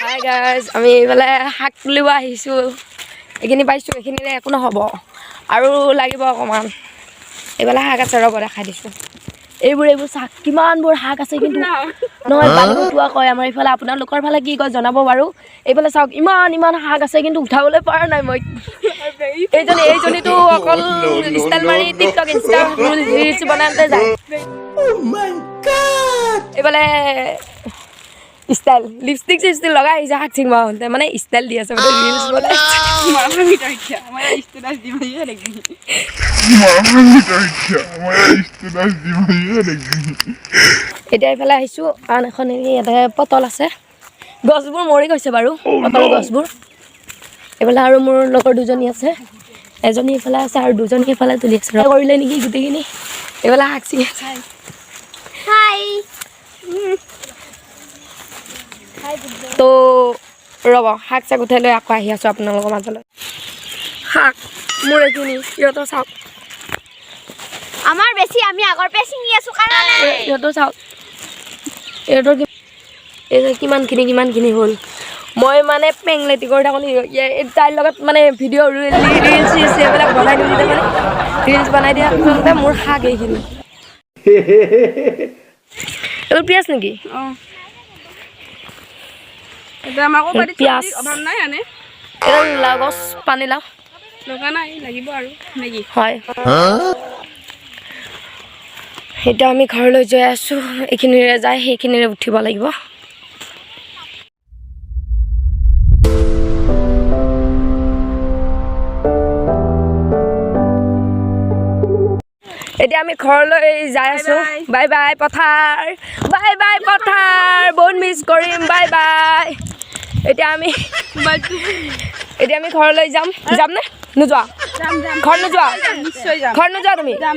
Hi guys, আমি এইফালে শাক তুলিব আহিছোঁ। এইখিনি পাইছোঁ, এইখিনিৰে একো নহ'ব, আৰু লাগিব অকণমান। এইফালে শাক আছে, ৰ'ব দেখাই দিছোঁ। এইবোৰ শাক, কিমানবোৰ শাক আছে কিন্তু নহয়, বালিবটুৱা কয় আমাৰ এইফালে, আপোনালোকৰ ফালে কি কয় জনাব বাৰু। এইফালে চাওক, ইমান ইমান শাক আছে কিন্তু উঠাবলৈ পৰা নাই মই। এইজনীতো অকল ষ্টাইল মাৰি টিকটক, ইনষ্টা ৰিলচ বনাওঁতে যায়। এইফালে ষ্টাইল, লিপষ্টিক চিপষ্টিক লগাই আহিছে শাক ছিঙিব আহোঁতে, মানে ষ্টাইল দি আছে, মানে ৰিলচ বনাই আছে। ষ্টেটাছ দিম। এতিয়া এইফালে আহিছোঁ, আন এখন এই ইয়াতে পটল আছে। গছবোৰ মৰি গৈছে বাৰু, পটল গছবোৰ। এইফালে আৰু মোৰ লগৰ দুজনী আছে, এজনী এইফালে আছে আৰু দুজনী এইফালে তুলি আছে। কৰিলে নেকি গোটেইখিনি? এইফালে শাক ছিঙি আছে। হাই। তো ৰ'ব, শাক চাক উঠাই লৈ আকৌ আহি আছোঁ আপোনালোকৰ মাজলৈ। শাক মোৰ এইখিনি, সিহঁতৰ চাওক। আমাৰ বেছি, আমি আগৰ পৰা ছিঙি আছো কাৰণে। সিহঁতৰ চাওক, সিহঁতৰ এই যে কিমানখিনি হ'ল। মই মানে পেংলেটি কৰি থাকোঁ নেকি তাইৰ লগত, মানে ভিডিঅ' ৰিল ৰিলচ চিলচ এইবিলাক বনাই দিওঁতে, মানে ৰিলচ বনাই দিয়া পিছতে মোৰ শাক এইখিনি। এইবোৰ পিঁয়াজ নেকি? অঁ, এতিয়া আমাৰ আকৌ বাৰীত পিঁয়াজ। চব্জিৰ অভাৱ নাই আনে। এডাল লাও গছ, পানীলাও। লগা নাই, লাগিব আৰু নেকি? হয়। এতিয়া আমি ঘৰলৈ যাই আছোঁ। এইখিনিৰে যায় সেইখিনিৰে উঠিব লাগিব। এতিয়া আমি ঘৰলৈ যাই আছোঁ। বাই বাই পথাৰ, বাই বাই পথাৰ, বহুত মিছ কৰিম, বাই বাই। এতিয়া আমি ঘৰলৈ যাম। যামনে নোযোৱা? যাম, যাম। ঘৰত নোযোৱা? নিশ্চয় যাম। ঘৰত নোযোৱা তুমি? যাম।